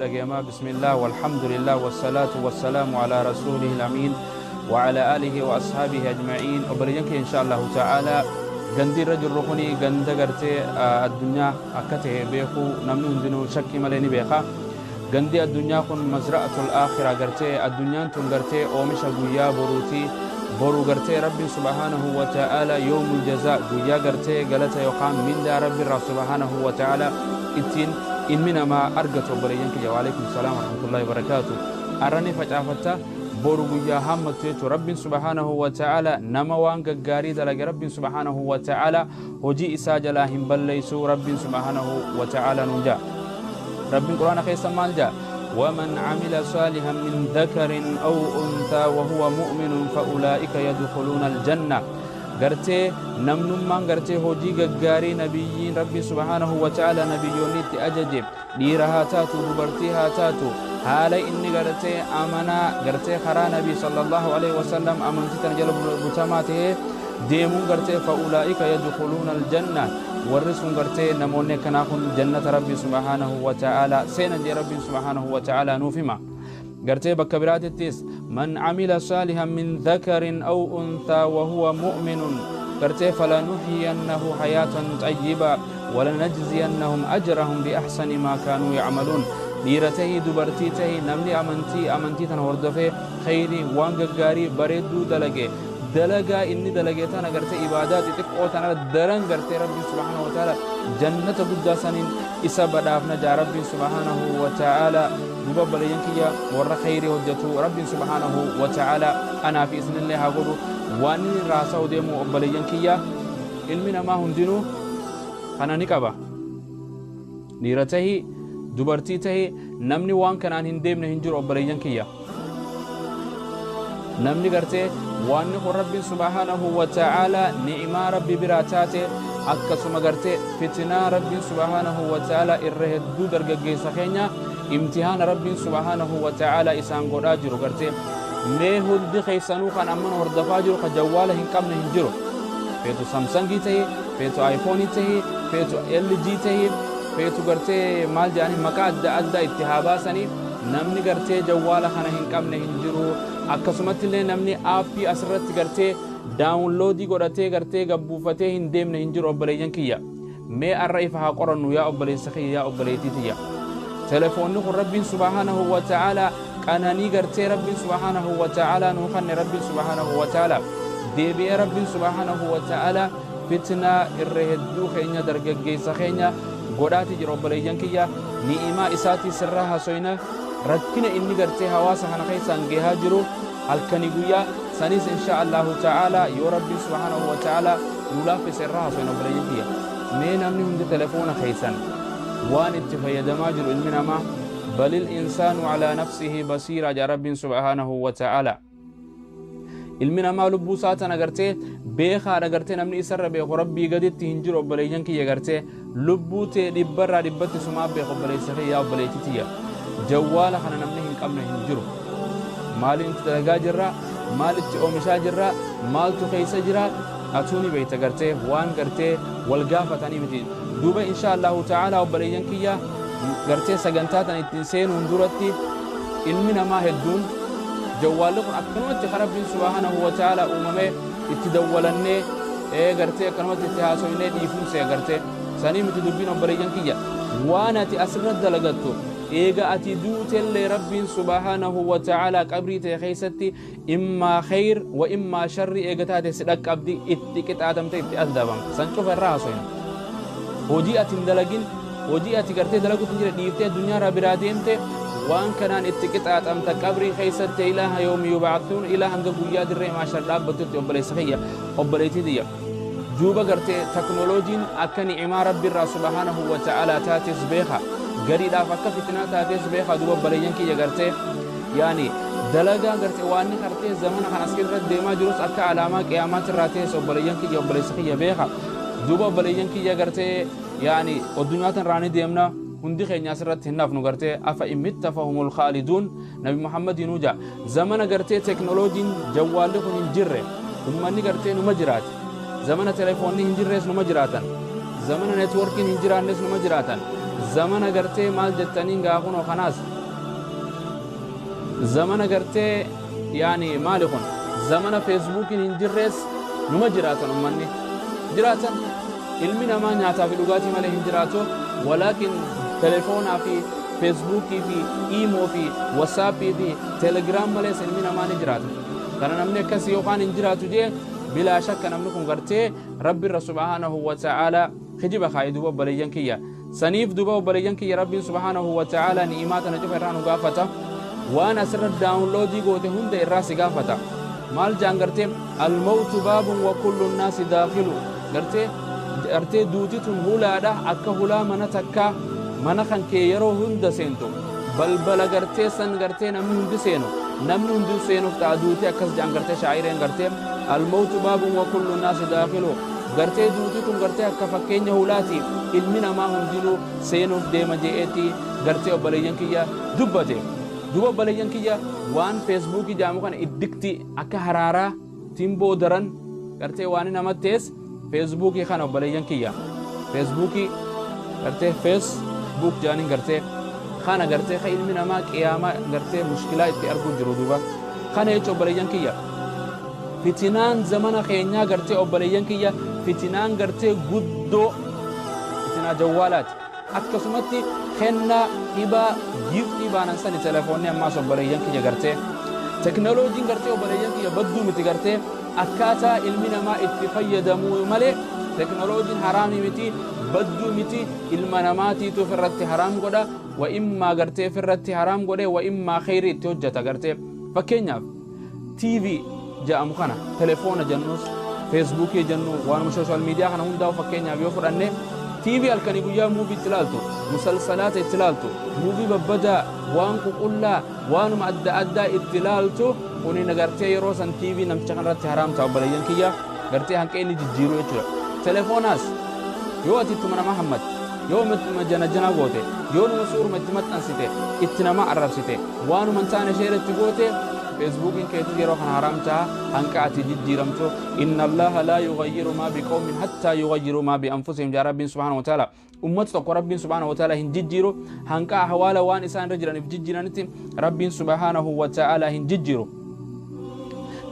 Dhagayama. Bismillah walhamdulillah wassalaatu wassalaamu alaa rasuulihi al-amiin wa alaa aalihi wa ashaabihi ajma'iin. Obboleeyyan kiyya, insha Allahu ta'ala gandi irra jirru kuni ganda gartee addunyaa akka ta'e beekuu namni hundinuu shakkii malee ni beeka. Gandi addunyaa kun mazra'atul aakhira, gartee addunyaan tun gartee oomisha guyyaa boruuti. Boru gartee Rabbiin subhaanahu wa ta'ala yawmul jazaa, guyyaa gartee galata yookaan mindaa Rabbi irraa subhaanahu wa ta'ala ittiin ilmi namaa argatu. Obboleeyyan kiyya, waalaikum salaam warahmatullahi wabarakaatu. Arra ni facaafatta, boru guyyaa haammattu jechuudha. Rabbiin subhaanahu wa ta'ala nama waan gaggaarii dalage, Rabbiin subhaanahu wa ta'ala hojii isaa jalaa hin balleessu. Rabbiin subhaanahu wa ta'ala nuun jaa. Rabbiin Quraana keessa maal jaa? ومن عمل صالحا من ذكر أو أنثى وهو مؤمن فأولئك يدخلون الجنة. Gartee namnummaan gartee hojii gaggaarii nabiyyiin Rabbi subhaanahu wa ta'ala nabiyyoonni itti ajaje, dhiira haa taatu, dubartii haa taatu, haala inni gartee amanaa gartee karaa nabii sallallahu alaihi wasallam amantii tana jala butamaa ta'ee deemuun gartee فأولئك يدخلون الجنة, warri sun gartee namoonni akkanaa kun jannata Rabbi subhaanahu wa ta'ala seenan jee Rabbiin subhaanahu wa ta'ala nuuf hima. Gartee bakka biraatittis من عمل صالحا من ذكر أو أنثى وهو مؤمن gartee فلنحيينه حياة طيبة ولنجزينهم أجرهم بأحسن ما كانوا يعملون. Dhiira tahii, dubartii tahii, namni amantii tana hordofee khayrii, waan gaggaarii bareedduu dalage, dalagaa inni dalage tana gartee ibaadaa xixiqqoo tana daran gartee Rabbiin subhaanahu wa ta'ala jannata guddaa saniin isa badhaafna jaa Rabbiin subhaanahu wa ta'ala. Duba obboleeyyan kiyya, warra khayrii hojjetu Rabbiin subhaanahu wa ta'ala anaa fi isinillee haa godhu. Waan inni irraa haasa'u deemu, obboleeyyan kiyya, ilmi namaa hundinuu kana ni qaba. Dhiira tahii, dubartii tahii, namni waan kanaan hin deemne hin jiru. Obboleeyyan kiyya, namni gartee waanni kun Rabbiin subhaanahu wa ta'ala ni'imaa Rabbi biraa taate, akkasuma gartee fitnaa Rabbiin subhaanahu wa ta'ala irra hedduu dargaggeessa keenya imtihaana Rabbiin subhaanahu wa ta'ala isaan godhaa jiru. Gartee mee hundi keessanuu kan amman hordofaa jiru ka jawwaala hin qabne hin jiru. Feetu Samsungii ta'e, feetu iPhoneii ta'e, feetu LG ta'e, feetu gartee maal jedhanii maqaa adda addaa itti haa baasanii, namni gartee jawwaala kana hin qabne hin jiru. Akkasumatti illee namni aappii asirratti gartee downloadii godhatee gartee gabbuufatee hin deemne hin jiru. Obboleeyyan kiyya, mee arra ifa haa qorannu. Yaa obboleessa kiyya, yaa obboleettii tiyya, telefoonni kun Rabbiin subhaanahu wa ta'ala qananii gartee Rabbiin subhaanahu wa ta'ala nuu kanne. Rabbiin subhaanahu wa ta'ala deebi'ee, Rabbiin subhaanahu wa ta'ala fitnaa irra hedduu keenya dargaggeessa keenya godhaati jira. Obboleeyyan kiyya, ni'imaa isaatii sirraa hasoyna, rakkina inni gartee hawaasa kana keessaan gehaa jiru halkanii guyyaa sanis insha Allahu ta'ala yoo Rabbiin subhaanahu wa ta'ala nu laaffise irraa hasoyna. Obboleeyyan kiyya, mee namni hundi telefoona keessan waan itti fayyadamaa jiru ilmi namaa, بل الإنسان على نفسه بصيرة jaa Rabbiin subhaanahu wa ta'ala. Ilmi namaa lubbuu isaa tana gartee beekaadha. Gartee namni isarra beeku Rabbii gaditti hin jiru. Obboleeyyan kiyya, gartee lubbuu tee dhibbarraa dhibbatti sumaa beeku. Obboleessa kiyya, obboleettii tiyya, jawwaala kana namni hin qabne hin jiru. Maaliin itti dalagaa jirra? Maal itti oomishaa jirra? Maaltu keessa jira? Atuu ni beekta. Gartee waan gartee wal gaafatanii miti. Duuba insha Allahu ta'ala, obboleeyyan kiyya, gartee sagantaa tan ittiin seenuun duratti ilmi namaa hedduun jawwaalli kun akkanumatti kan Rabbiin subhaanahu wa ta'ala uumamee itti dawwalannee gartee akkanumatti itti haasoynee dhiifumse gartee sanii miti dubbiin. Obboleeyyan kiyya, waan ati asirra dalagattu eega ati duutellee Rabbiin subhaanahu wa ta'ala qabrii ta'e keessatti immaa khayr wa immaa sharri eega taate si dhaqqabdi, itti qixaatamte, itti adabamte. San cufa irraa haasoyna. Hojii ati hin dalagin, hojii ati gartee dalaguutu hin jira dhiiftee addunyaarraa biraa deemte, waan kanaan itti qixaaxamta qabrii keessatti إلى يوم يبعثون, ilaa hanga guyyaa dirree maashar dhaabbattutti. Obboleessa kiyya, obboleettii tiyya, duuba gartee teknooloojiin akka ni'imaa Rabbi irraa subhaanahu wa ta'ala taates beeka, gariidhaaf akka fitnaa taates beeka. Duuba obboleeyyan kiyya, gartee yaani dalagaa gartee waan gartee zamana kan as keessatti deemaa jirus akka alaamaa qiyaamaatti irraa ta'es, obboleeyyan kiyya, obboleessa kiyya, beeka. Duuba obboleeyyan kiyya, gartee yaani addunyaa tan irraa ni deemna, hundi keenya asirratti hin hafnu. Gartee أفإن مت فهم الخالدون nabi Muhammadinuu jaa. Zamana gartee teknooloojiin jawwaalli kun hin jirre ummanni gartee numa jiraate. Zamana telefoonni hin jirrees numa jiraatan. Zamana networkiin hin jiraannes numa jiraatan. Zamana gartee maal jettaniin gaa kunoo kanaas Zamana gartee yaani maali kun zamana feesbuukiin hin jirrees numa jiraatan, ummanni jiraatan. Ilmi namaa nyaataa fi dhugaatii malee hin jiraatu, walaakin telefoonaa fi feesbuukii fi iimoo fi wasaappii fi telegiraam malees ilmi namaa ni jiraata. Kana namni akkasii yookaan hin jiraatu jee, bilaa shakka namni kun gartee Rabbi irra subhaanahu wa ta'aalaa kijiba kaa'e. Duuba obboleeyyan kiyya, saniif duuba obboleeyyan kiyya, Rabbiin subhaanahu wa ta'aalaa ni'imaa tana cufa irraa nu gaafata. Waan asirra download goote hunda irraa si gaafata. Maal jaan gartee? الموت باب وكل الناس داخله. Gartee duuti tun hulaadha, akka hulaa mana takkaa mana kan kee yeroo hunda seentu, balbala gartee san gartee namni hundi seenu, namni hundi seenuuf ta'a duuti. Akkas jaan gartee shaa'ireen gartee الموت باب وكل الناس داخله. Gartee duuti tun gartee akka fakkeenya hulaati, ilmi namaa hundinuu seenuuf deema je'eeti gartee obboleeyyan kiyya dubbate. Duuba obboleeyyan kiyya, waan feesbuukii jaamu kana iddikti akka haraaraa timboo daran gartee waan namattees feesbuukii kana, obboleeyyan kiyya. Feesbuukii gartee Facebook jaaniin gartee kana gartee ka ilmi namaa qiyaamaa gartee mushkilaa itti arguu jiru. Duuba kana jecha, obboleeyyan kiyya, fitinaan zamana keenyaa gartee, obboleeyyan kiyya, fitinaan gartee guddoo fitinaa jawwaalaati. Akkasumatti kennaa hibaa gift baanan sani telefoonni ammaas, obboleeyyan kiyya, gartee teknooloojiin gartee, obboleeyyan kiyya, badduu miti. Gartee akkaataa ilmi namaa itti fayyadamuu malee teknooloojiin haraamii miti, badduu miti. Ilma namaatiitu ofirratti haraam godha, wa immaa gartee ofirratti haraam godhe, wa immaa kheyrii itti hojjeta. Gartee fakkeenyaaf TV jedhamu kana, telefoona jennus, feesbuukii jennu, waanuma social media kana hundaa'u fakkeenyaaf yoo fudhanne, TV halkanii guyyaa movie itti ilaaltu, musalsalaata itti ilaaltu, movie babbadaa, waan ququllaa, waanuma adda addaa itti ilaaltu, kuni gartee yeroo san TV namticha kanarratti haraam ta'a, obboleeyyan kiyya, gartee hanqee inni jijjiiru jechuudha. Telefoonaas yoo ati ittuma nama hammatte, yoo ittuma jana jana goote, yoo numa suuruma itti maxxansite, itti nama arrabsite, waanuma hin taane share itti goote, feesbuukiin keetis yeroo kana haraam ta'a hanqa ati jijjiiramtu. إن الله لا يغير ما بقوم حتى يغيروا ما بأنفسهم jaa Rabbiin subhaanahu wa ta'ala. Ummata tokko Rabbiin subhaanahu wa ta'ala hin jijjiiru hanqa ahwaala waan isaan irra jiraniif jijjiiranitti Rabbiin subhaanahu wa ta'ala hin jijjiiru.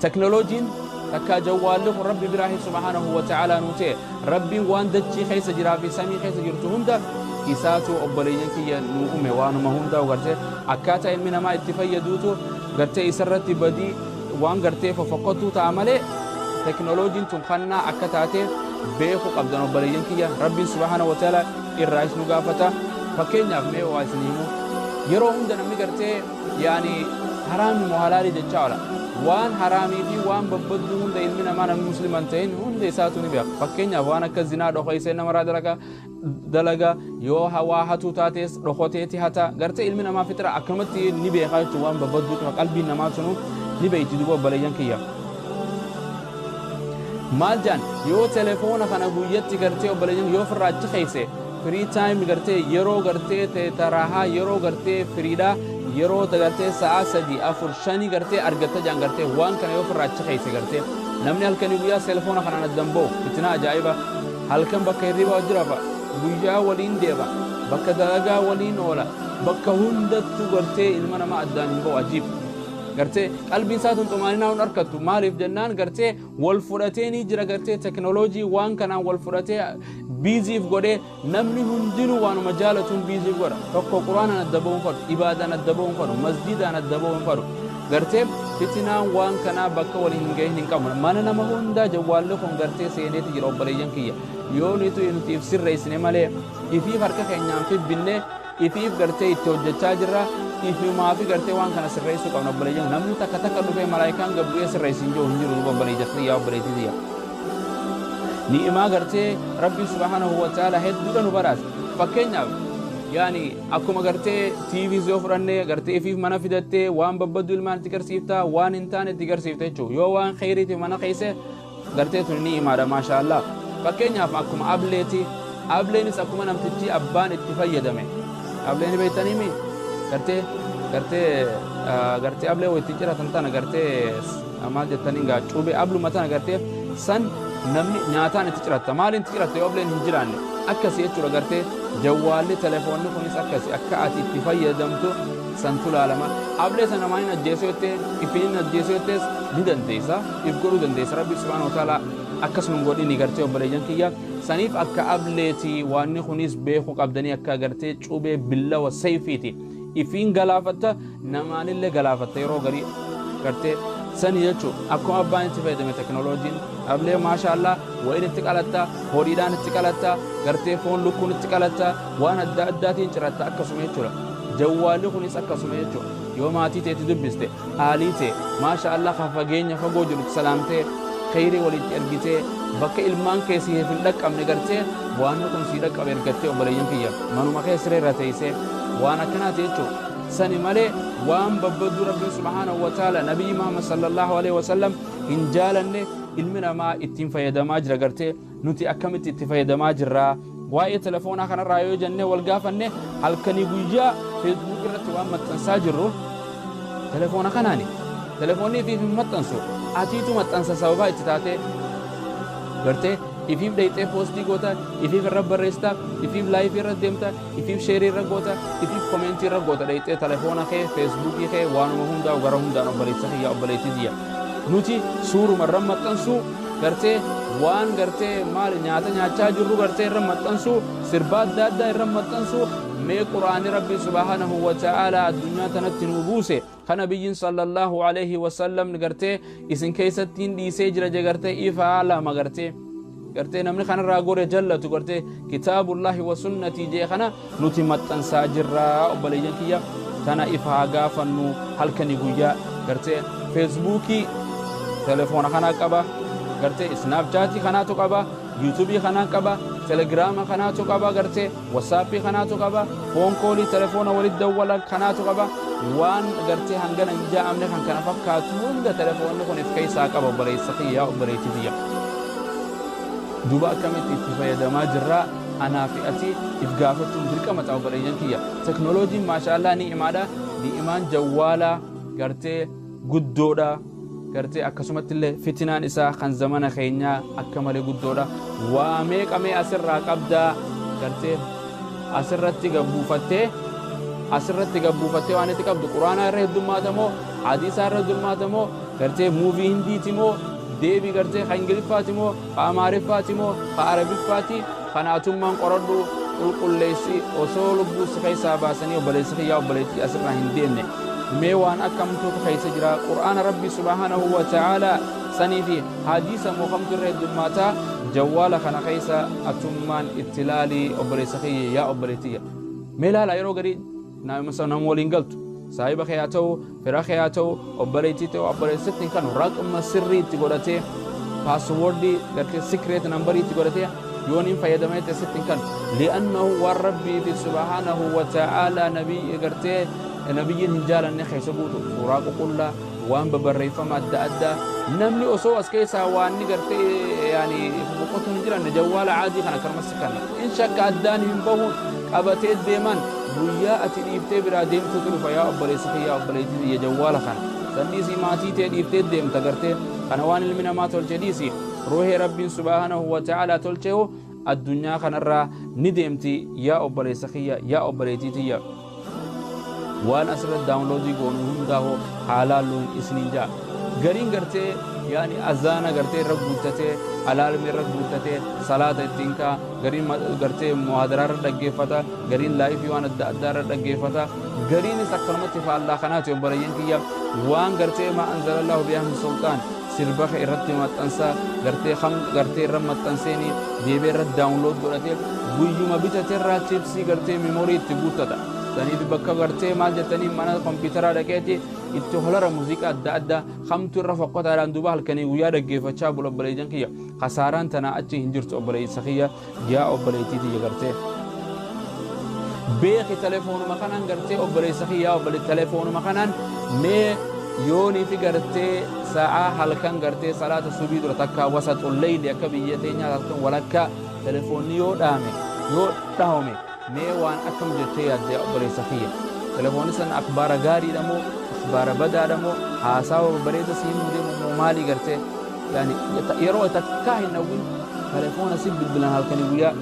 Teknooloojiin takkaa jawwaalli kun Rabbi biraahi subhaanahu wa ta'ala nuu ta'e. Rabbiin waan dachii keessa jiraa fi samii keessa jirtu hunda isaatu, obboleeyyan kiyya, nuu uume. Waanuma hundaa gartee akkaataa ilmi namaa itti fayyaduutu gartee isarratti badii waan gartee fofokkottuu ta'a malee, teknooloojiin tun kannaa akka taate beekuu qabdan, obboleeyyan kiyya. Rabbiin subhaanahu wa ta'ala irraa nu gaafata. Fakkeenyaaf mee waa isin himu. Yeroo hunda namni gartee yaani haraami moo halaalii jechaa oola. Waan haraamii fi waan babbadduu hunda ilmi namaa, namni musliman ta'in hunda isaatu ni beeka. Fakkeenyaaf waan akka zinaa dhokaysee namarraa dalaga dalaga, yoo hawaa hatuu taates dhokoteeti hata. Gartee ilmi namaa fixira akkanumatti ni beeka jechuun waan babbadduu cufa qalbiin namaa sunu ni beeyti. Duuba obboleeyyan kiyya, maal jaan? Yoo telefoona kana guyyatti gartee, obboleeyyan, yoo ofirraa achi keeyse, free time gartee yeroo gartee taraahaa, yeroo gartee firiidhaa, yeroo gartee sa'a 3, 4, 5 gartee argatta jaan, gartee waan kana yoo ofirraa achi keeyse, gartee namni halkanii guyyaa telefoona kanaan addan ba'u fitinaa ajaa'iba. Halkan bakka hirribaa jira, guyyaa waliin deema, bakka dalagaa waliin oola, bakka hundattuu gartee ilma namaa addaan hin ba'u. Ajiib! Gartee qalbiin isaa tun xumaaninaa hin argattu. Maaliif jennaan, gartee wal fudhatee ni jira. Gartee teknooloojii waan kanaan wal fudhatee busyf godhee namni hundinuu waanuma jaalatuun busyf godha. Tokko Quraanaan adda ba'uun fadhu, ibaadaan adda ba'uun fadhu, masjidaan adda ba'uun fadhu. Gartee fitinaan waan kanaa bakka waliin hin gahin hin qabu. Mana nama hundaa jawwaalli kun gartee seeneeti jira, obboleeyyan kiyya. Yoo nuti if sirreessine malee, ifiif harka keenyaan fibbinne, ifiif gartee itti hojjechaa jirra. Ifumaa fi gartee waan kana sirreessuu qabna, obboleeyyan. Namni takka takka dhufee malaayikaan gabbu'ee sirreessi hin jiru, hin jiru. Obboleeyyan kiyya, obboleettii tiyya, ni'imaa gartee Rabbiin subhaanahu wa ta'ala hedduudha nu badhaase. Fakkeenyaaf yaani akkuma gartee TVs yoo fudhanne, gartee ifiif mana fidattee waan babbaddu ilmaan itti garsiifta, waan hin taane itti garsiifta jechuudha. Yoo waan kheyriitiif mana keesse, gartee tun ni'imaadha, maasha Allah. Fakkeenyaaf akkuma ableeti, ableenis akkuma namtichi abbaan itti fayyadame. Ableeni beektaniimi? Gartee ablee itti ciratan tana, gartee maal jettaniin gaa, cuubee abluma tana gartee san namni nyaataan itti ciratta. Maaliin itti ciratta yoo ableen hin jiraanne? Akkasi jechuudha. Gartee jawwaalli telefoonni kunis akkasi, akka ati itti fayyadamtu. Santu laalama. Ablee sana namaan hin ajjeessu jettee, ifiin hin ajjeessu jettees ni dandeessa, if godhuu dandeessa. Rabbi subhaanahu wa ta'ala akkasuma hin godhini gartee obboleeyyan kiyya. Saniif akka ableeti waanni kunis beekuu qabdanii, akka gartee cubee billawa sayfiiti. Ifiin galaafatta, namaanillee galaafatta yeroo garii gartee sani jechuun. Akkuma abbaan itti fayyadame teknooloojiin ablee, maasha Allah, wayin itti qalatta, horiidhaan itti qalatta, gartee foon lukkuun itti qalatta, waan adda addaatiin ciratta, akkasuma jechuudha. Jawwaalli kunis akkasuma jechuudha. Yoo maatii teetti dubbiste, aalii tee, maasha Allah, ka fageenya fagoo jirutti salaamtee, kheyrii walitti ergitee, bakka ilmaan kee siif hin dhaqqabne gartee waan kun sii dhaqqabe ergattee, obboleeyyan kiyya, manuma kee siree irra teessee waan akkanaati jechuudha. Sani malee waan babbaduu Rabbiin subhaanahu wa ta'ala, Nabiyyi Muhammad sallallahu alaihi wasallam hin jaalanne ilmi namaa ittiin fayyadamaa jira gartee. Nuti akkamitti itti fayyadamaa jirraa waa'ee telefoonaa kanarraa yoo jennee wal gaafanne, halkanii guyyaa Facebook irratti waan maxxansaa jirru telefoona kanaani. Telefoonni ifiif hin maxxansu, atiitu maxxansa. Sababaa itti taatee gartee ifiif dhayxee post goota, ifiif irra barreessita, ifiif live irra deemta, ifiif share irra goota, ifiif comment irra goota, dhayxee telefoona kee, Facebookii kee, waanuma hundaa gara hundaan. Obboleessa kiyya, obboleettii tiyya, nuti suuruma irra maxxansuu gartee, waan gartee maal nyaata nyaachaa jirru gartee irra maxxansuu, sirba adda addaa irra maxxansuu. Mee Quraani Rabbii subhaanahu wa ta'aalaa addunyaa tanatti nuu buuse, kana biyyin sallallahu alaihi wasallam gartee isin keessattiin dhiisee jira je gartee, ifaa lama gartee namni kanarraa gore jallatu gartee, kitaabullahi wa sunnatii jee, kana nuti maxxansaa jirraa? Obboleeyyan kiyya, tana ifaa gaafannu. Halkanii guyyaa gartee Facebookii telefoona kanaa qaba, gartee Snapchatii kanaatu qaba, YouTubeii kanaa qaba, Telegrama kanaatu qaba, gartee WhatsAppii kanaatu qaba, phone callii telefoona walitti dawwala kanaatu qaba, waan gartee hangana hin jaa'amne kan kana fakkaatu hunda telefoonni kun if keessaa qaba. Obboleessa kiyya, obboleettii tiyya, duuba akkamitti itti fayyadamaa jirraa? Anaa fi ati if gaafachuun dirqama ta'a. Obboleeyyan kiyya, teknooloojiin maashaallah ni'imaadha. Ni'imaan jawwaalaa gartee guddoodha gartee, akkasumatti illee fitinaan isaa kan zamana keenyaa akka malee guddoodha. Waa meeqamee asirraa qabdaa gartee asirratti gabbuufattee waan itti qabdu? Quraanaa irra heddummaatamoo, hadiisaa irra heddummaatamoo, gartee movie Hindiiti moo, deebii gartee ka Ingiliffaati moo, ka Amaariffaati moo, ka Arabiffaati? Kanaatummaan qoradhu, qulqulleessi osoo lubbuu si keessaa baasanii. Obboleessi kiyyaa, obboleettii, asirraa hin deemne, mee waan akkamtuutu keessa jira? Qur'aana Rabbii subhaanahu wa ta'aalaa sanii fi hadiisa mookamtu irra heddummaataa jawwaala kana keessa? Atummaan itti laalii, obboleessa kiyya, yaa obboleettiyya. Mee laala, yeroo garii nama waliin galtu, saahiba kee haa ta'u, fira kee haa ta'u, obboleettii ta'u, obboleessatti hin kanu raqma sirrii itti godhatee, passwordii gartee secret numberii itti godhatee yoon hin fayyadamne sitti hin kanu, li'annahu waan Rabbii fi subhaanahu wa ta'aalaa nabii gartee nabiyyiin hin jaalanne keessa guutu, suuraa ququllaa, waan babarreeffama adda addaa. Namni osoo as keessaa waan ni gartee yaani boqotu hin jiranne jawwaala caadii kana akkanumas kanna in shakka addaan hin bahuun qabatee deeman. Guyyaa ati dhiiftee biraa deemtutu dhufa, yaa obboleessa kiyyaa, obboleettii tiyya. Jawwaala kana san dhiisii, maatii tee dhiiftee deemta gartee. Kana waan ilmi namaa tolche dhiisi, ruuhee Rabbiin subhaanahu wa ta'aalaa tolcheehu addunyaa kanarraa ni deemti. Yaa obboleessa kiyya, yaa obboleettii tiyya, waan asirratti downloadii goonu hundaa'u haalaalluun isiniin jaa. Gariin gartee yaani azaana gartee irra guuttatee, alarmii irra guuttatee salaata ittiin kaa, gariin gartee muhaadaraa irra dhaggeeffata, gariin liveii waan adda addaa irra dhaggeeffata, gariinis akkanumatti faallaa kanaati. Obboleeyyan kiyya, waan gartee maa anzalallahu bihaa min sultaan sirba irratti maxxansa gartee kam gartee irra maxxanseeni deebee irra download godhatee, guyyuma bitateerraa chipsii gartee memory itti guuttata. Saniif bakka gartee maal jettanii mana kompiitaraa dhaqeeti itti holara muuziqaa adda addaa kamtu irra fokkotaadhaan, duuba halkanii guyyaa dhaggeeffachaa bula. Obboleeyyan kiyya, kasaaraan tanaa achi hin jirtu. Obboleessa kiyya, yaa obboleettii tiyya, gartee beeki telefoonuma kanaan gartee, obboleessa kiyya, obbole, telefoonuma kanaan mee yoonii fi gartee sa'aa halkan gartee salaata subii dura takka, wasaxul leyli akka biyya teenyaa, halkan walakkaa telefoonni yoo dhaame, yoo dhahome, mee waan akkam jettee yaadde, obboleessa kiyya? Telefoonni san akbaara gaariidha moo akbaara badaadha moo haasawa babbareeda si himuu deemu moo maalii gartee? Yani yeroo takkaa hin dhawwin telefoona si bilbilan halkanii guyyaa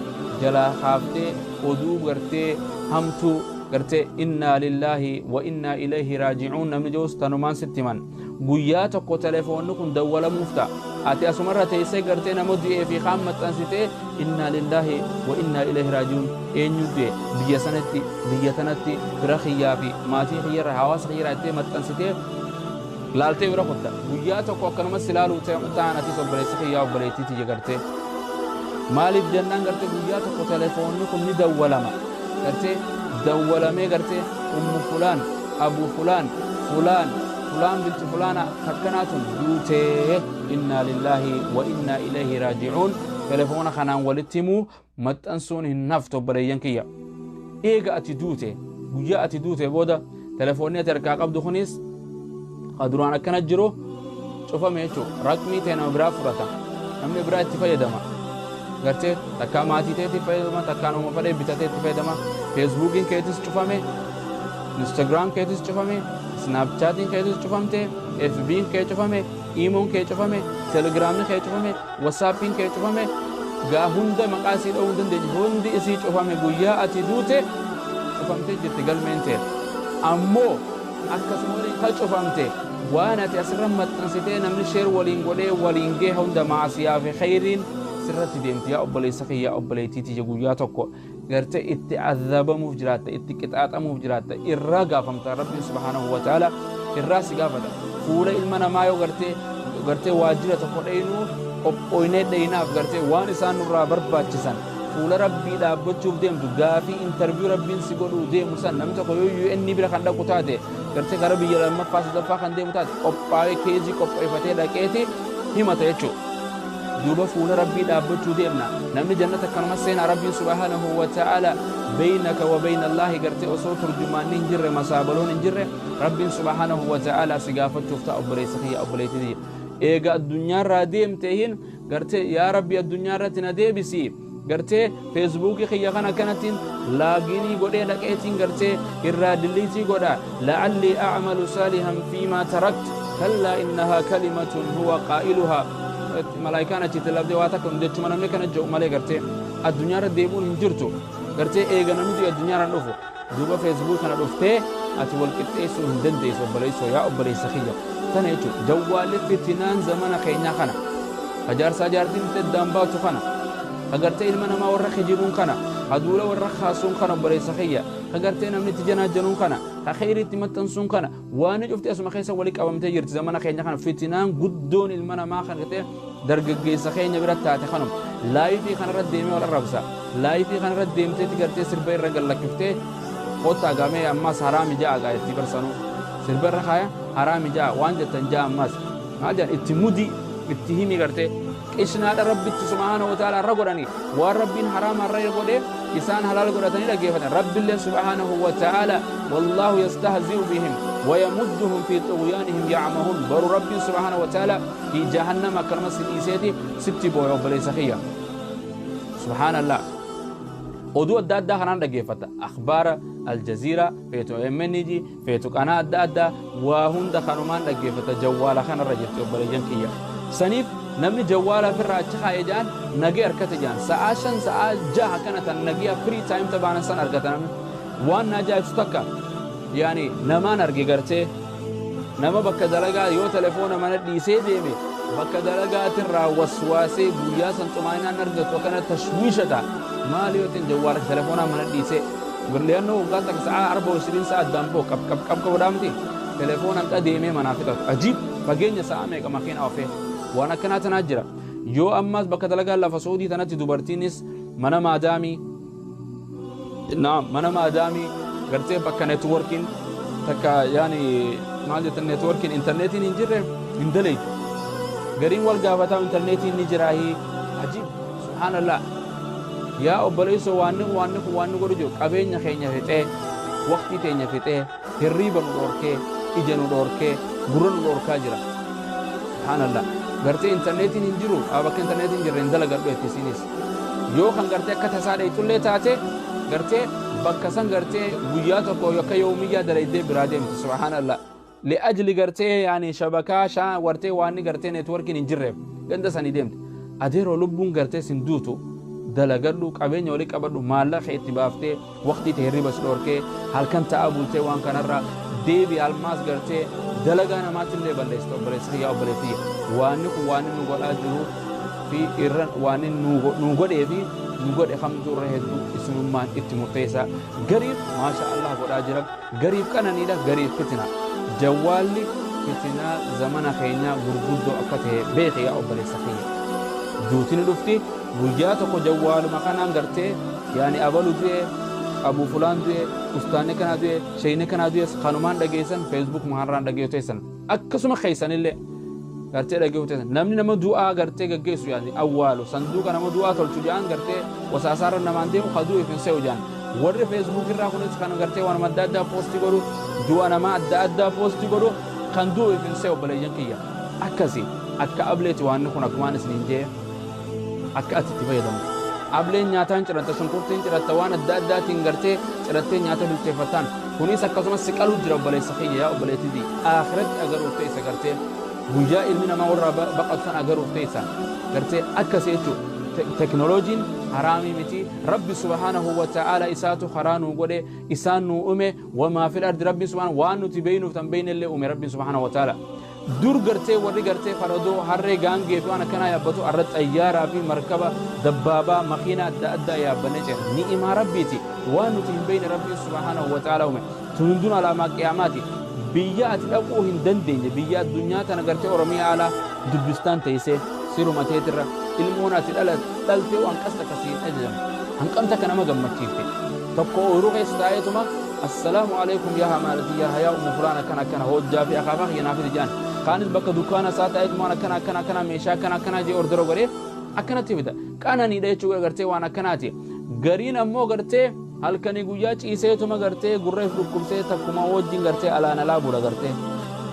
jalaa kaaftee oduu gartee hamtuu Gartee innaa lillaahi wa innaa ilayhi raaji'uun namni jedhus tanumaan sitti himan. Guyyaa tokko telefoonni kun dawwalamuuf ta'a. Ati asumarra teessee gartee nama du'ee fi kaan maxxansitee, innaa lillaahi wa innaa ilayhi raaji'uun, eenyu du'e, biyya sanatti, biyya tanatti, fira kiyyaa fi maatii kiyyarra, hawaasa kiyyarraa jettee maxxansitee laaltee bira kutta. Guyyaa tokko akkanuma si laaluu ta'an atis, obboleessa kiyyaa, obboleettii tiyya gartee. Maaliif jennaan, gartee guyyaa tokko telefoonni kun ni dawwalama. Gartee dawwalamee, gartee ummu fulaan, abu fulaan, fulaan, fulaan binti fulaana takkanaa tun duutee, innaa lillaahi wa innaa ilayhi raaji'uun telefoona kanaan walitti himuu maxxansuun hin haftu, obboleeyyan kiyya. Eega ati duute, guyyaa ati duute booda telefoonni ati harkaa qabdu kunis ka duraan akkana jiru cufame jechuudha. Raqmii ta'e nama biraa fudhata. Namni biraa itti fayyadama. Gartee takkaa maatii ta'etti fayyadama, takkaa nama fedhee bitatee itti fayyadama. Feesbuukiin keetis cufame, Instagram keetis cufame, Snapchatiin keetis cufamte, FB'n kee cufame, Imoon kee cufame, Telegramni kee cufame, WhatsAppiin kee cufame, gaa hunda maqaa isii dha'uu hin dandeenye, hundi isii cufame. Guyyaa ati duute cufamtee jirti galmeen ta'e. Ammoo akkasuma waliin ka cufamte waan ati asirra maxxansitee namni share waliin godhee waliin gee hunda maasiyaa fi khayriin sirratti deemti, yaa obboleessa kiyya, yaa obboleettii tiyya. Guyyaa tokko gartee itti azabamuuf jiraatta, itti qixaaxamuuf jiraatta, irraa gaafamta. Rabbiin subhaanahu wa ta'ala irraa si gaafata. Fuula ilma namaa yoo gartee waajjira tokko dheynu qophooynee dheynaaf gartee waan isaan nurraa barbaachisan. Fuula Rabbii dhaabbachuuf deemtu, gaafii interview Rabbiin si godhuu deemu san, namni tokko yoo UN bira kan dhaqu taate, gartee gara biyya lammaffaa sadaffaa kan deemu taate, qophaa'ee case qopheeffatee dhaqeeti himata jechuudha. Duuba fuula Rabbii dhaabbachuu deemna. Namni jannata akkanuma seenaa? Rabbiin subhaanahu wa ta'ala beynaka wa beyna Allaahi, gartee osoo turjumaanni hin jirre, masaabaloon hin jirre, Rabbiin subhaanahu wa ta'ala si gaafachuuf ta'a, obboleessa kiyya, obboleettii tiyya. Eega addunyaarraa deemte hin gartee yaa Rabbi, addunyaa irratti na deebisi, gartee Feesbuukii kiyya kana akkanattiin login godhee dhaqeetiin gartee irraa delete godha, la'allii a'malu saalihan fiimaa tarakt. Kallaa, innahaa kalimatun huwa qaa'iluhaa. Malaayikaan achitti labdee waa takka jechuma namni kana jedhu malee gartee addunyaarra deebi'uun hin jirtu. Gartee eega namni du'e addunyaarra dhufu. Duuba Facebook kana dhuftee ati wal qixxeessuu hin dandeessu, obboleessoo, yaa obboleessa kiyya. Tana jechuun jawwaalli fitinaan zamana keenyaa kana hajaarsaa jaartiin itti addaan baatu kana, hagartee ilma namaa warra kijibuun kana, haduula warra kaasuun kana, obboleessa kiyya, hagartee namni itti janaajanuun kana, ha kheyriitti maxxansuun kana, waan cufti asuma keessa wali qabamtee jirti. Zamana keenya kana fitinaan guddoon ilma namaa kan gartee dargaggeessa keenya bira taate kanuma. Live kanarra deemee wal arrabsa. Live kanarra deemteeti gartee sirba irra gallakkiftee, kottaa gamee ammas haraami ja'a gaa itti barsanuu sirba irra kaaya, haraami ja'a waan jettan ja'a, ammas maal jedhan, itti mudii, itti himi. Gartee qishnaadha Rabbitti subhaanahu wa ta'ala irra godhanii waan Rabbiin haraama irra godhee isaan halaal godhatanii dhaggeeffatan. Rabbiilleen subhaanahu wa ta'ala, wallaahu yastahzi'u bihim wayamudduhum fi xughyaanihim ya'mahuun. Baru Rabbiin subhaanahu wa ta'ala fi jahannama akkanuma si dhiiseeti sitti booya, obboleessa kiyya. Subhaanallah, oduu adda addaa kanaan dhaggeeffata. Akhbaara Aljaziira feetu, MNG feetu, qanaa adda addaa waa hunda kanumaan dhaggeeffata. Jawwaala kanarra jirti, obboleeyyan kiyya. Saniif namni jawwaala ofirraa achi kaa'ee ja'an nagee harkate ja'an, sa'aa 5, sa'aa 6 akkana tan nagiya free time tabaanan san argata namni. Waan na ajaa'ibsu takka yaani namaan arge, gartee nama bakka dalagaa yoo telefoona mana dhiisee deeme, bakka dalagaatirraa waswaasee guyyaa san xumaa'inaan argatu, akkana tashwiishata. Maali yoo ta'in, jawwaala telefoonaa mana dhiisee birli'annoo waggaa takka sa'aa 24 sa'a addaan boo qab qab qab godhaa miti, telefoonaan deemee manaa fixatu. Ajiib, fageenya sa'aa meeqa makiina ofee waan akkanaa tanaa jira. Yoo ammaas bakka dalagaa lafa Suudii tanatti dubartiinis mana maadaamii, naam, mana maadaamii gartee bakka networkiin takka, yaani maal jettan, networkiin intarneetiin hin jirre hin dalaytu. Gariin wal gaafataa, intarneetiin ni jiraahi. Ajiib, subhaanallah. Yaa obboleessoo, waanni waanni kun waanni godhu jiru qabeenya keenya fixee, waqtii teenya fixee, hirriiba nu dhorkee, ija nu dhorkee, gurra nu dhorkaa jira. Subhaanallah, gartee intarneetiin hin jiru, bakka intarneetiin hin jirre hin dalagadhu jetti. Isinis yoo kan gartee akka tasaa dheeyxullee taate, gartee bakka san gartee guyyaa tokko akka yoomiyyaa dalaydee biraa deemti. Subhaanallah, li'ajli gartee yaani shabakaa shaa wartee waanni gartee networkiin hin jirreef ganda sanii deemte. Adeeroo, lubbuun gartee sin duutu. Dalagadhu, qabeenya walii qabadhu, maallaqa itti baaftee, waqtii ta'e hirriba si dhorkee, halkan taa'aa bultee waan kanarraa deebi almaas gartee dalagaa namaatti illee balleessite, obboleessa kiyya, obboleettii. Waanni kun waan inni nu godhaa jiru fi irra waan inni nu godhee fi nu godhe kamtu irra hedduu isinummaan itti murteessa. Gariif maasha Allah godhaa jira, gariif qananiidha, gariif fitina. Jawwaalli fitinaa zamana keenyaa gurguddoo akka ta'e beeki, yaa obboleessa kiyya. Duuti ni dhufti guyyaa tokko, jawwaaluma kanaan gartee yaani abalu du'e, abuu fulaan du'e, ustaanni kanaa du'e, sheeyni kanaa du'e, kanumaan dhageessan, Facebook maharraan dhageessu teessan, akkasuma keessanillee gartee dhageessu teessan. Namni nama du'aa gartee gaggeessu, yaani awwaalu, sanduuqa nama du'aa tolchu jedhan, gartee wasaasaarra namaan deemu ka du'e hin se'u jedhan. Warri Facebook irraa kunis kan gartee waan adda addaa post godhu, du'a namaa adda addaa post godhu, kan du'e hin se'u. Obboleeyyan kiyya, akkasi akka ableeti waan kun. Akkumaan isiniin jee, akka ati itti fayyadamtu. Ableen nyaataan ciratta, shunkurtiin ciratta, waan adda addaatiin gartee cirattee nyaata bilcheeffattaan. Kunis akkasumas si qaluu jira, obboleessa kiyya, yaa obboleettiiti. Akhiratti agaruuf ta'isa, gartee guyyaa ilmi namaa warra baqatu san agaruuf ta'isa, gartee akkasi jechuudha. Teknooloojiin haraamii miti. Rabbi subhaanahu wa ta'aala isaatu karaa nuu godhe, isaan nuu uume. Wamaa fil ardi, rabbi subhaanahu waan nuti beeynuuf tan beeynellee uume rabbi subhaanahu wa ta'aala. Dur gartee warri gartee faradoo, harree, gaangee fi waan akkanaa yaabbatu, arra xayyaaraa fi markaba, dabbaabaa, makiina adda addaa yaabbannee ceena. Ni'imaa rabbiiti. Waan nuti hin beeyne rabbiin subhaanahu wa ta'aala uume. Tun hundinuu alaamaa qiyaamaati. Biyya ati dhaquu hin dandeenye, biyya addunyaa tana gartee Oromiyaa alaa dubbistaan teessee siruma teetirra ilmoon ati dhaltee waan qas takka siin ajajamu hanqam takka nama gammachiifte. Tokko ooyiruu keessa taa'eetuma, "Assalaamu alaikum yaa hamaalati, yaa hayaa ummu fulaan, akkana akkana hojjaa fi akaafaa kiyya naaf fidi," jedhan. Kaanis bakka dukkaana isaa taa'eetuma waan akkana akkana akkana, meeshaa akkana akkana jee order godhee akkanatti fida. Qananiidha jechuudha, gartee waan akkanaati. Gariin ammoo gartee halkanii guyyaa ciiseetuma gartee gurra if dhukkubsee takkuma wajjin gartee alaan alaa bula, gartee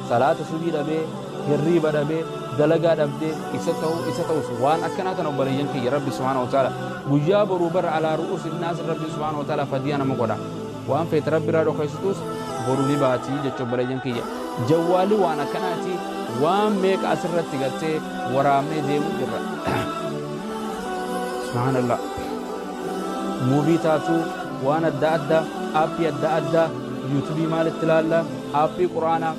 salaata subii dhabee, hirriiba dhabee, dalagaa dhabdee, isa ta'u isa ta'us waan akkanaa tana. Obboleeyyan kiyya, rabbi subhaanahu wa ta'ala guyyaa boruu bara alaa ru'uus innaas rabbi subhaanahu wa ta'ala fadiyaa nama godha. Waan feete rabbi irraa dhokeessitus boru ni baatii jecha. Obboleeyyan kiyya, jawwaalli waan akkanaati. Waan meeqa asirratti gartee waraabnee deemuu jirra, subhaanallah. Movie taatu, waan adda addaa, app adda addaa, YouTube maalitti ilaalla, app quraanaa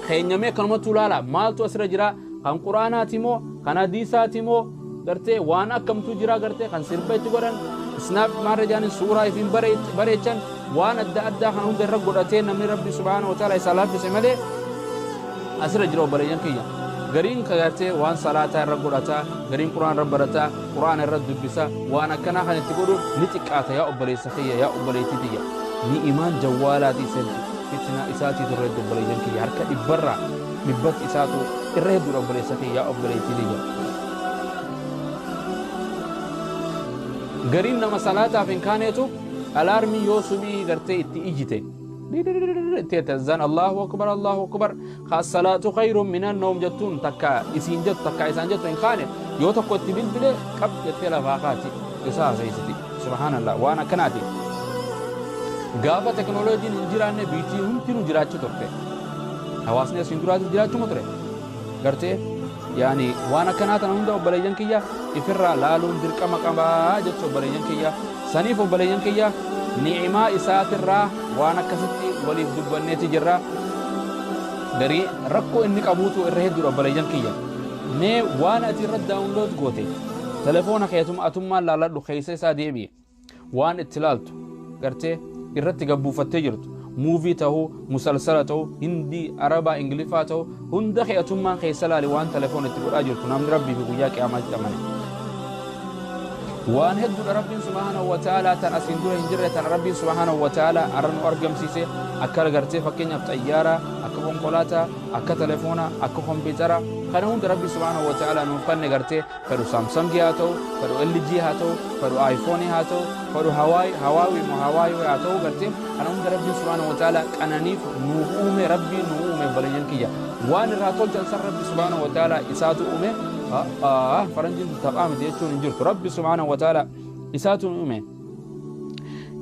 keenyamee akkanumatti ilaala. Maaltu asirra jira? Kan quraanaati moo, kan hadiisaati moo, gartee waan akkamtu jira? Gartee kan sirba itti godhan, snap maarra jaanin, suuraa ifiin bareechan, waan adda addaa kan hunda irra godhatee namni rabbi subhaanahu wa ta'ala isaa laaffise malee asirra jira. Obboleeyyan kiyya, gariin ka gartee waan salaataa irra godhataa, gariin quraan irra barataa, quraana irra dubbisa, waan akkanaa kan itti godhu ni xiqqaata. Yaa obboleessa kiyya, yaa obboleettii tiyya, ni'imaan jawwaalaatii seddu fitnaa isaatii turre hedduu. Obboleeyyan kiyya, harka dhibbarraa dhibbatti isaatu irra hedduudha, obboleessa kiyya, yaa obboleettii tiyya. Gariin nama salaataaf hin kaaneetu alarm yoo subii gartee itti ijjite itti "Allahu akbar, Allahu akbar, salaatu khayrun minan nawm" jettuun, takka isiin jettu, takka isaan jettu, hin kaane. Yoo tokko itti bilbile, qab jettee lafaa kaati, isa haasayisiti. Subhaanallah, waan akkanaati. Gaafa teknooloojiin hin jiraanne biitii hundinuu jiraachuu turte. Hawaasni asiin duraatis jiraachuma ture. Gartee yaani waan akkanaa tana hunda, obboleeyyan kiyya, ifirraa laaluun dirqama qabaa jecha. Obboleeyyan kiyya, saniif obboleeyyan kiyya, ni'imaa isaatirraa waan akkasitti waliif dubbanneeti jirra. Garii rakkoo inni qabuutu irra hedduudha. Obboleeyyan kiyya, mee waan ati irra download goote telefoona keetuma atummaan laaladhu, keessa isaa deebi'e. Waan itti laaltu, gartee irratti gabbuufattee jirtu, movie ta'uu, musalsala ta'uu, Hindii, Arabaa, Ingiliffaa ta'uu, hunda kee atummaan keessa laali waan telefoona itti godhaa jirtu. Namni rabbii fi guyyaa qiyaamaatti amane waan hedduudha. Rabbiin subhaanahu wa ta'aalaa tan asiin dura hin jirre tan rabbiin subhaanahu wa ta'aalaa arra nu argamsiise, akka gartee fakkeenyaaf xayyaara, akka konkolaataa, akka telefoona, akka kompiitara, kana hunda rabbi subhaanahu wa ta'aalaa nuuf kanne. Gartee fedhu Samsung haa ta'u, fedhu LG haa ta'u, fedhu iPhone haa ta'u, fedhu Hawaii Hawaii moo Hawaii haa ta'u, gartee kana hunda rabbiin subhaanahu wa ta'aalaa qananiif nuuf uume. Rabbiin nu uume, obboleeyyan kiyya, waan irraa tolchan san rabbi subhaanahu wa ta'aalaa isaatu uume. Faranjiin taphaa miti jechuun hin jirtu. Rabbi subhaanahu wa ta'aalaa isaatu uume.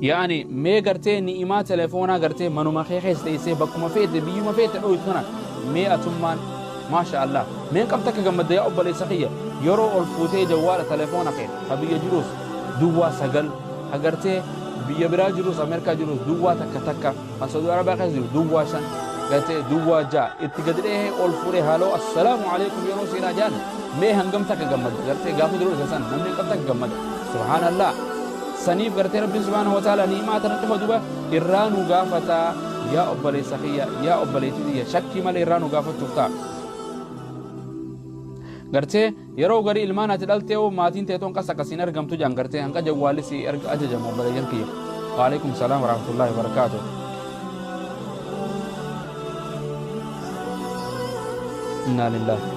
Yaani mee gartee ni'imaa telefoonaa gartee manuma kee keessa teessee bakkuma feete, biyyuma feete dhoytu tana, mee atummaan maasha Allah mee qabta akka gammadda, yaa obboleessa kiyya. Yeroo ol fuutee jawwaala telefoona kee ka biyya jirus duwwaa 9, ka gartee biyya biraa jirus, Ameerikaa jirus duwwaa takka takka, kan Saudi Arabiyaa keessa jiru duwwaa 5, gartee duwwaa 6 itti gadi dhahee ol fuudhee haaloo assalaamu alaikum yeroo seenaa jaan, mee hangam takka gammadda? Gartee gaafa dura dhufe san namni hangam takka gammada? Subhaanallah. Saniif gartee Rabbiin subhaanahu wa ta'ala ni'imaa tana cufa duba irraa nu gaafataa. Yaa obboleessa kiyya, yaa obboleettii tiyya, shakkii malee irraa nu gaafachuuf ta'a. Gartee yeroo garii ilmaan ati dhaltee hoo maatiin teetoon qas akkasiin argamtu jaan, gartee hanqa jawwaalli si erga ajajamu. Obboleeyyan kiyya, waalaikum salaam warahmatullahi wabarakaatuh. Innaa lillahi.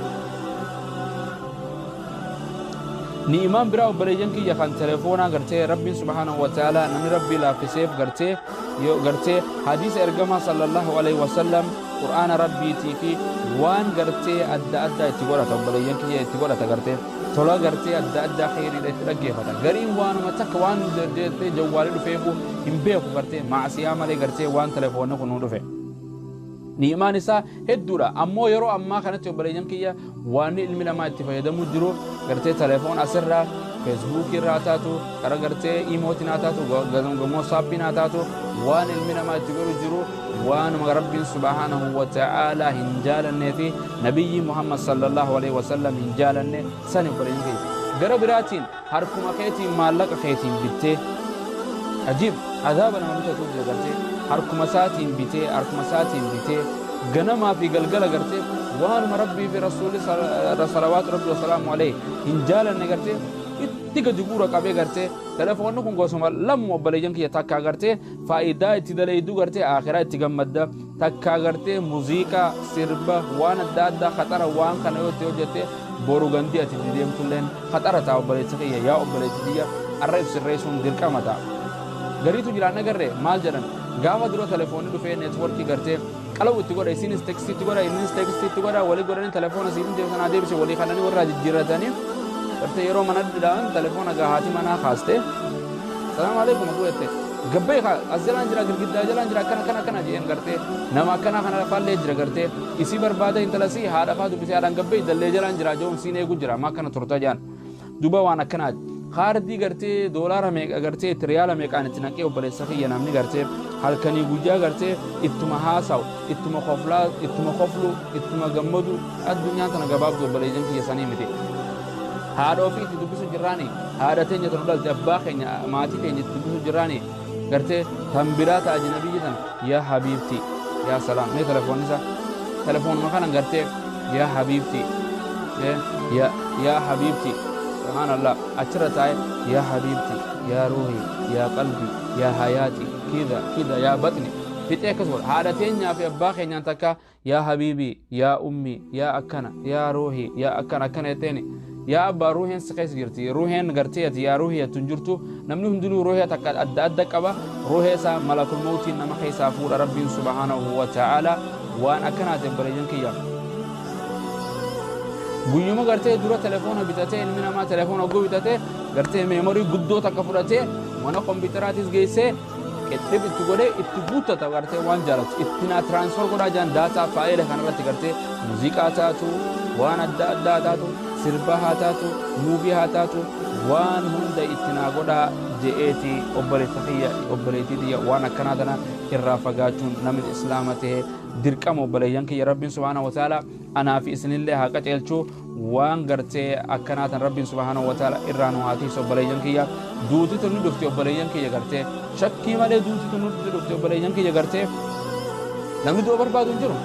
Ni'imaan biraa, obboleeyyan kiyya, kan telefoonaa gartee Rabbiin subhaanahu wa ta'ala namni Rabbii laaffiseef gartee yoo gartee hadiisa ergamaa sallallahu alaihi wasallam, qur'aana Rabbiitii fi waan gartee adda addaa itti godhata, obboleeyyan kiyya, itti godhata, gartee tola gartee adda addaa kheyriidha itti dhaggeeffata. Gariin waanuma takka waan gartee jawwaalii dhufeefu hin beeku, gartee maasiyaa malee gartee waan telefoonni kun nu dhufe. Ni'imaan isaa hedduudha. Ammoo yeroo ammaa kanatti, obboleeyyan kiyya, waan ilmi namaa itti fayyadamuu jiru gartee telefoon asirraa Feesbuukii irraa taatu, kara gartee iimootiin haa taatu, WhatsAppiin haa taatu, waan ilmi namaa itti godhu jiru waanuma Rabbiin subhaanahu wa ta'aalaa hin jaalannee fi nabiyyi Muhammad sallallahu alaihi wasallam hin jaalanne sani, obboleeyyan kiyya. Gara biraatiin harkuma keetiin maallaqa keetiin bittee, ajiib, azaaba nama bitatu jira. Gartee harkuma isaatiin bitee, harkuma isaatiin bitee, ganamaa fi galgala gartee waanuma Rabbii fi Rasuulli salawaatu Rabbi wasalaamu alayhi hin jaalanne gartee itti gadi guura qabee. Gartee telefoonni kun gosuma lamuma, obboleeyyan kiyya. Takkaa gartee faayidaa itti dalayduu, gartee akhiraa itti gammadda. Takkaa gartee muuziqaa, sirba, waan adda addaa khaxara. Waan kana yoo itti hojjette boru gandi ati itti deemtulleen khaxara ta'a. Obboleessa kiyya, yaa obboleetti tiyya, arra ibsirreessuun dirqama ta'a. Gariitu jiraan agarre, maal jedhan? Gaafa dura telefoonni dhufee networkii gartee qalawu itti godha, isinis tekstii itti godha, innis tekstii itti godha, walii godhanii telefoona siifin deebisan haa deebise walii kananii warraa jijjiirratanii, gartee yeroo mana dhidhaan telefoona gaa haati manaa kaaste, "Salaamu alaikum" akuu jette, "Gabbee as jalaan jira, girgiddaa jalaan jira, akkana akkana akkana" jeen. Gartee nama akkanaa kana lafaallee jira. Gartee isii barbaada, intala sii haadha faa dubbisee, haadhaan "Gabbee, dallee jalaan jira" joon, "Siin eegu jira, amma akkana turta" jaan. Duba waan akkanaati. Kaardii gartee doolaara meeqa, gartee itti riyaala meeqaan itti naqee, obboleessa kiyya, namni gartee halkanii guyyaa gartee ittuma haasawu, ittuma koflaa, ittuma koflu, ittuma gammadu. Addunyaan tana gabaabdu, obboleeyyan kiyya, sanii miti. Haadha ofii itti dubbisu jirraani, haadha teenya tanu dhalte, abbaa keenya, maatii teenya itti dubbisu jirraani, gartee tan biraa ta ajnabiyyi tan "Yaa habiibti", yaa salaam. Mee telefoonni isaa telefoonuma kana gartee "Yaa habiibti, yaa yaa habiibti", subhaanallah, achirra taa'e "Yaa habiibti, yaa ruuhi, yaa qalbi, yaa hayaati, kida kida, yaa baxni" fixee akkas godha. Haadha teenyaa fi abbaa keenyaan takka "Yaa habiibi, yaa ummi, yaa akkana, yaa ruuhi, yaa akkana akkana" jetteeni. Yaa abbaa, ruuheen si keessa jirti. Ruuheen gartee ati "yaa ruuhii" jettu hin jirtu. Namni hundinuu ruuhee takka adda adda qaba. Ruuhee isaa malakul mawtiin nama keessaa fuudha Rabbiin subhaanahu wa ta'ala. Waan akkanaati, obboleeyyan kiyya. Guyyuma gartee dura telefoona bitatee, ilmi namaa telefoona oguu bitatee, gartee meemorii guddoo takka fudhatee mana kompiitaraatis geessee qixxib itti godhee itti guuttata. Gartee waan jaalatu itti naa transfer godhaa jaan. Daataa faayila kanarratti gartee muuziqaa taatu, waan adda addaa taatu, sirba haa taatu, movie haa taatu, waan hunda itti naa godhaa je'eeti. Obboleessa kiyya, obboleettii tiyya, waan akkanaa tana irraa fagaachuun namni islaama ta'e dirqama. Obboleeyyan kiyya, Rabbiin subhaanahu wa ta'ala anaa fi isinillee haa qaceelchu. Waan gartee akkanaa tan Rabbiin subhaanahu wa ta'ala irraa nu haa tiisu. Obboleeyyan kiyya, duuti tun ni dhufti. Obboleeyyan kiyya, gartee shakkii malee duuti tun nutti dhufti. Obboleeyyan kiyya, gartee namni du'a barbaadu hin jiru.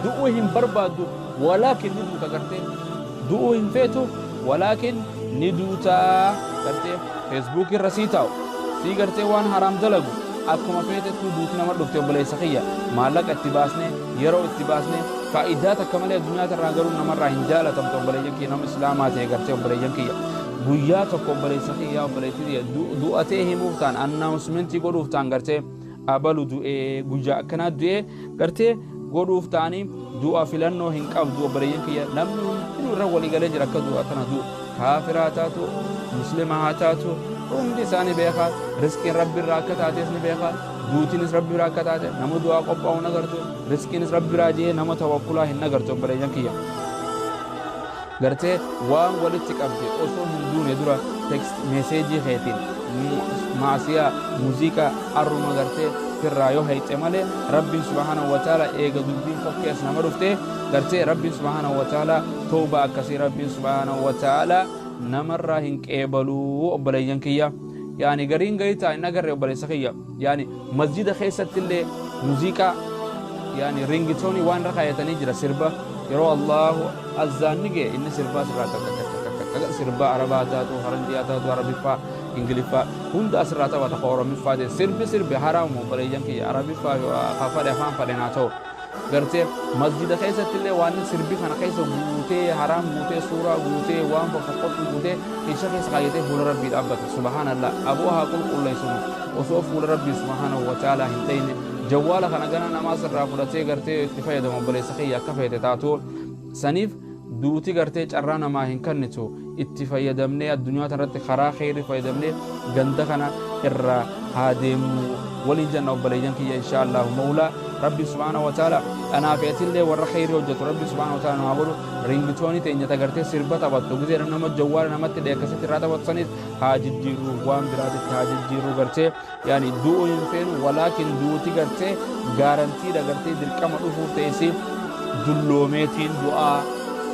Du'uu hin barbaaddu, walaakin ni duuta. Gartee du'uu hin feetu, walaakin ni duutaa. Gartee Feesbuukii irra sii taa'u, sii gartee waan haraam dalagu, akkuma feetettuu duuti nama dhufte. Obboleessa kiyya, maallaqa itti baasne, yeroo itti baasne, faayidaa takka malee addunyaa irraa garuu namarraa hin jaalatamtu. Obboleeyyan kiyya, nama islaamaa ta'e gartee, obboleeyyan kiyya, guyyaa tokko, obboleessa kiyya, obboleettii kiyya, du'atee himuuf ta'an, announcementii godhuuf ta'an, gartee abalu du'ee, guyyaa akkanaa du'ee gartee godhuuf ta'anii, du'a filannoo hin qabdu. Obboleeyyan kiyya, namni hundinuu irra walii galee jira akka du'a tana du'u. Kaafiraa taatu, muslima haa taatu, hundi isaanii beeka. Riskiin Rabbi irraa akka taates ni beeka. Duutiinis Rabbi biraa akka taate nama du'aa qophaa'u hin agartu. Riskiinis Rabbi biraa jee nama tawakkulaa hin agartu, obboleeyyan kiyya. Gartee waan walitti qabde osoo hin duune dura text message keetiin maasiyaa muuziqaa arruma gartee firraa yoo hayxe malee, Rabbiin subhaanahu wa ta'ala eega dubbiin fokkees nama dhufte gartee Rabbiin subhaanahu wa ta'ala tooba akkasii Rabbiin subhaanahu wa ta'ala namarraa hin qeebaluu. Obboleeyyan kiyya, yaani gariin garii ta'a hin agarre. Obboleessa kiyya, yaani masjida keessatti illee muuziqaa, yaani ringtone waan irra kaayatanii jira. Sirba yeroo Allahu azzaanni ga'e inni sirbaa sirraa sirba Arabaa taatu, Faranjiyaa taatu, Arabiffaa, Ingiliffaa hunda asirraa taphata. Ka Oromiffaa ta'e sirbi sirbi haraamuma. Obboleeyyan kiyya, Arabiffaa ka fadhe afaan fadhe naa ta'u, gartee masjida keessatti illee waan sirbi kana keessa guutee, haraam guutee, suuraa guutee, waan fofokkottu guutee keessa keessa kaayyatee fuula Rabbii dhaabbata. Subhaanallah! Aboo, haa qulqulleessinu osoo fuula Rabbii subhaanahu wa ta'ala hin dhayne. Jawwaala kana gana namaa sirraa fudhatee gartee itti fayyadamu. Obboleessa kiyya, akka feete taatu, saniif duuti gartee carraa namaa hin kennitu. Itti fayyadamnee addunyaa tanarratti karaa kheyrii fayyadamnee ganda kana irraa haa deemnu waliin jenna. Obboleeyyan kiyya, insha Allahu mawlaa, Rabbi subhaanahu wa ta'ala anaa fi atillee warra kheyrii hojjetu Rabbi subhaanahu wa ta'ala nu haa godhu. Ringtone teenya ta gartee sirba taphattu gizee nama jawwaala namatti dhee akkasitti irraa taphatu sanis haa jijjiirru, waan biraatitti haa jijjiirru. Gartee yaani du'uu hin feenu, walaakin duuti gartee gaarantiidha, gartee dirqama dhufuuf ta'esi. Dulloomeetiin du'aa,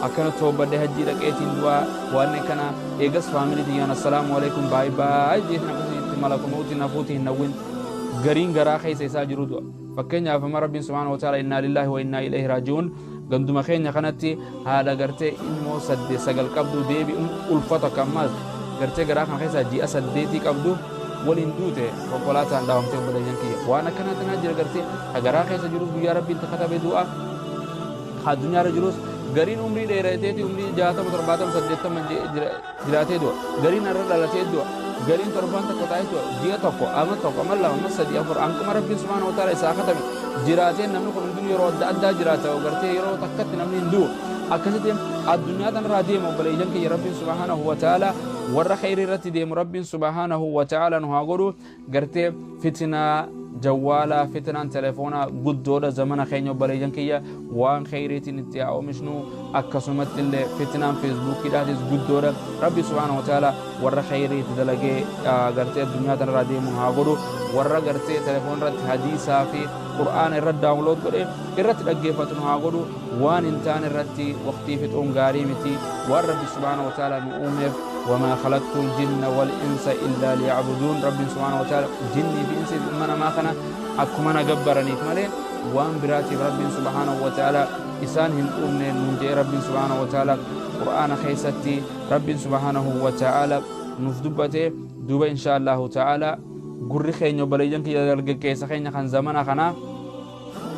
akkana toobadhe, hajjii dhaqeetiin du'aa, waan akkana eegas family tiyyaan assalaamu alaikum, bye bye jeetiin akkasitti malaku mawti nafuuti hin hawwin. Gariin garaa keessa isaa jiru du'a. Fakkeenyaaf amma Rabbiin subhaanahu wa ta'ala, innaa lillaahi wa innaa ilayhi raaji'uun, ganduma keenya kanatti haadha gartee ilmoo saddeet sagal qabdu, deebi ulfatu akka ammaas gartee garaa kana keessaa ji'a 8 qabdu waliin duute, konkolaataan dhaawamtee. Obboleeyyan kiyya, waan akkanaa tanaa jira. Gartee ka garaa keessa jirus guyyaa Rabbiin katabe du'a, ka addunyaarra jirus gariin umrii dheerateeti umrii 60, 70, 80 jiraatee du'a. Gariin har'a dhalatee du'a, gariin torbaan tokko taa'ee du'a, ji'a tokko, ama tokko, ama lama, ama sadi, afur, hanquma Rabbiin subhaanahu wa ta'ala isaa katame jiraatee. Namni kun hundinuu yeroo adda addaa jiraata, gartee yeroo takkatti namni hin du'u. Akkasitti addunyaa tanarraa deema. Obboleeyyan kiyya, Rabbiin subhaanahu wa ta'ala warra kheyrii irratti deemu Rabbiin subhaanahu wa ta'ala nu haa godhu. Gartee fitinaa jawwaalaa, fitinaan telefoonaa guddoodha zamana keenya. Obboleeyyan kiyya, waan kheyriitiin itti haa oomishnu. Akkasumatti illee fitinaan feesbuukiidhaatis guddoodha. Rabbi subhaanahu wa ta'ala warra kheyrii itti dalagee gartee addunyaa tanarraa deemu haa godhu. Warra gartee telefoon irratti hadiisaa fi Qur'aana irra download godhe irratti dhaggeeffatu nu haa godhu. Waan hin taane irratti waqtii fixuun gaarii miti. Waan Rabbi subhaanahu wa ta'ala nu uumeef, وما خلقت الجن والإنس إلا ليعبدون. رب سبحانه وتعالى jinnii fi insi ilma namaa kana akkuma na gabbaraniif malee waan biraatiif Rabbiin subhaanahu wa ta'ala isaan hin uumne nuun jedhe. Rabbiin subhaanahu wa ta'ala Qur'aana keessatti Rabbiin subhaanahu wa ta'ala nuuf dubbate. Duuba insha Allahu ta'ala gurri keenya, obboleeyyan kiyya, dargaggeessa keenya kan zamana kanaa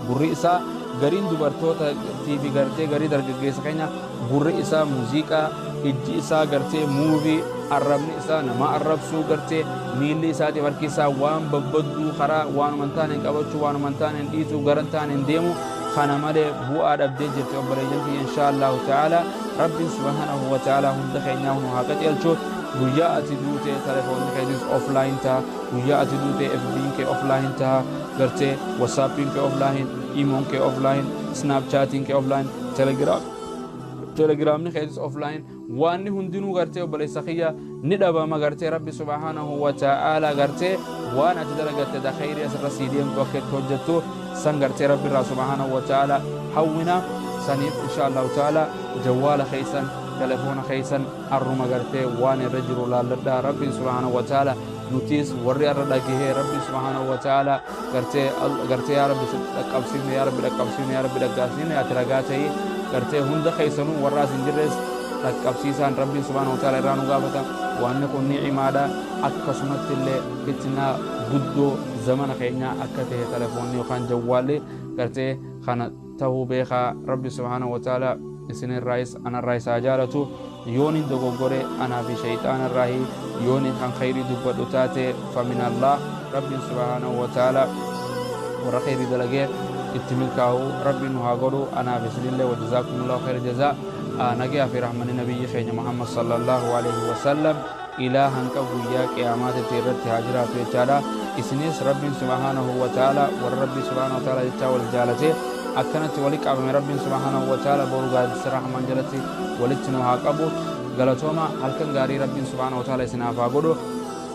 gurri isaa gariin dubartootaatii fi gartee garii dargaggeessa keenya gurri isaa muuziqaa, ijji isaa gartee movie, arrabni isaa nama arrabsuu, gartee miilli isaatiif harki isaa waan babbadduu karaa waanuma hin taane hin qabachuu, waanuma hin taane hin dhiisuu, gara hin taane hin deemu. Kana malee bu'aa dhabdee jirti. Obboleeyyan kiyya, insha Allahu ta'ala Rabbiin subhaanahu wa ta'ala hunda keenyaa nu haa qajeelchu. Guyyaa ati duute telefoonni keetis offline ta'a. Guyyaa ati duute FB'n kee offline ta'a, gartee WhatsAppiin kee offline, Imoon kee offline, Snapchatiin kee offline, Telegramni keetis offline, waanni hundinuu gartee obboleessa kiyya ni dhabama. Gartee Rabbi subhaanahu wa ta'ala gartee waan ati dalagatte da kheyrii asirra sii deemtu akka itti hojjettu san gartee Rabbi irraa subhaanahu wa ta'ala hawwina. Saniif insha Allahu ta'ala jawwaala keessan, telefoona keessan arruma gartee waan irra jiru laalladha. Rabbiin subhaanahu wa ta'ala nutis warri arra dhagahee Rabbi subhaanahu wa ta'ala gartee yaa Rabbi dhaqqabsiifne, yaa Rabbi dhaqqabsiifne, yaa Rabbi dhaqqabsiifne, ati ragaa ta'ii gartee hunda keessanuu warra as hin jirres dhaqqabsiisaan. Rabbiin subhaanahu wa ta'ala irraa nu gaafata. Waanni kun ni'imaadha, akkasumatti illee fitnaa guddoo zamana keenyaa akka ta'e telefoonni yookaan jawwaalli gartee kana tahuu beekaa. Rabbi subhaanahu wa ta'ala isinirraayis anarraayis haa jaalatu. Yoonin dogoggore anaa fi shayxaanarraahi, yoonin kan khayrii dubbadhu taate famin Allah. Rabbiin subhaanahu wa ta'ala warra khayrii dalagee itti milkaa'u Rabbiin nu haa godhu anaaf isinillee. Wajazaakumullahu khayra jazaa. Nagayaa fi rahmanni nabiyyi keenya Muhammad sallallahu alaihi wasallam ilaa hanqa guyyaa qiyaamaatitti irratti haa jiraatu jechaadha. Isinis Rabbiin subhaanahu wa ta'ala warra Rabbii subhaanahu wa ta'ala jechaa wal jaalate Akkanatti wali qabame Rabbiin subhaanahu wa ta'ala boru gaaddisa Rahmaan jalatti walitti nu haa qabu. Galatooma, halkan gaarii Rabbiin subhaanahu wa ta'ala isinaaf haa godhu.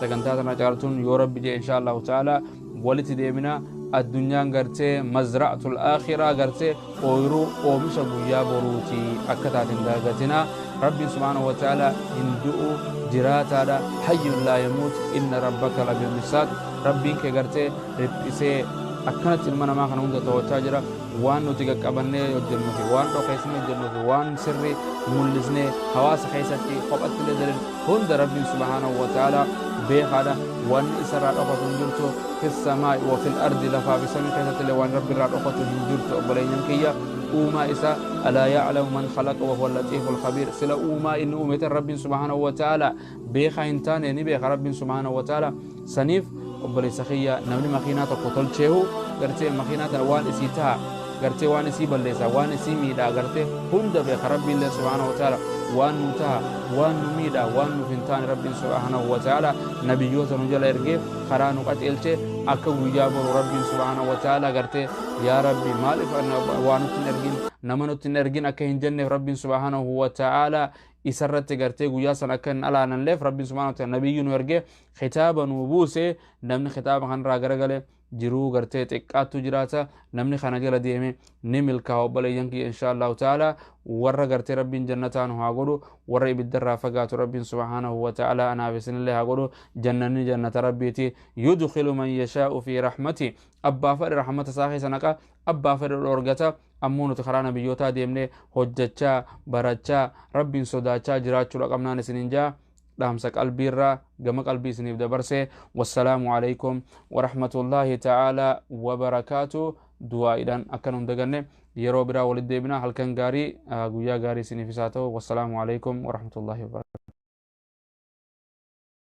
Sagantaa tana caaltuun yoo Rabbi jee insha Allahu ta'ala walitti deemina. Addunyaan gartee mazra'atul aakhiraa, gartee ooyiruu oomisha guyyaa boruuti akka taateen dagatinaa. Rabbiin subhaanahu wa ta'ala hin du'u, jiraataadha. Hayyun laa yamuut, inna rabbaka labil mirsaad. Rabbiin kee gartee riphisee akkanatti ilma namaa kana hunda to'achaa jira. Waan nuti qaqqabannee hojjennuu fi waan dhokeessinee hojjennuu fi waan sirri mul'isnee hawaasa keessatti kophatti illee dalin hunda Rabbiin subhaanahu wa ta'ala beekaadha. Wanni isarraa dhokatu hin jirtu. Fis samaa'i wa fil ardi, lafaa fi samii keessatti illee waan Rabbi irraa dhokatu hin jirtu. Obboleeyyan kiyya, uumaa isa alaa ya'lamu man khalaqa wa huwa al-latiiful khabiir. Sila uumaa inni uume tan Rabbiin subhaanahu wa ta'ala beekaa hin taane? Ni beeka Rabbiin subhaanahu wa ta'ala. Saniif obboleessa kiyya, namni makiinaa tokko tolcheehu gartee makiinaa tana waan isii taha, gartee waan isii balleessa, waan isii miidhaa gartee hunda beeka. Rabbiin illee subhaanahu wa ta'ala waan nu taha, waan nu miidhaa, waan nuuf hin taane Rabbiin subhaanahu wa ta'ala nabiyyoota nu jala ergee karaa nu qaceelche. Akka guyyaa boru Rabbiin subhaanahu wa ta'ala gartee yaa Rabbi, maaliif waa nutti hin ergin, nama nutti hin ergin akka hin jenneef, Rabbiin subhaanahu wa ta'ala isarratti gartee guyyaa san akka hin alaanalleef, Rabbiin subhaanahu wa ta'ala nabiyyi nu ergee kitaaba nu buuse. Namni kitaaba kanarraa garagale jiruu gartee xiqqaattu jiraata. Namni kana jala deeme ni milkaa'a. Obboleeyyan kiyya, insha Allahu ta'ala warra gartee Rabbiin jannataa nu haa godhu, warra ibiddarraa fagaatu Rabbiin subhaanahu wa ta'ala anaaf isinillee haa godhu. Jannanni jannata Rabbiiti. Yudkhilu man yashaa'u fi rahmati, abbaa fedhe rahmata isaa keessa naqa, abbaa fedhe dhorgata. Ammoo nuti karaa nabiyyootaa deemnee hojjechaa, barachaa, Rabbiin sodaachaa jiraachuudha qabnaan isinin jaa. Dhaamsa qalbiirraa gama qalbii isiniif dabarse. Wassalaamu alaikum warahmatullaahi ta'aalaa wabarakaatu. Du'aa'iidhaan akka nu hin daganne. Yeroo biraa walitti deebina. Halkan gaarii, guyyaa gaarii isiniif isaa ta'u. Wassalaamu alaikum warahmatullaahi wabarakaatu.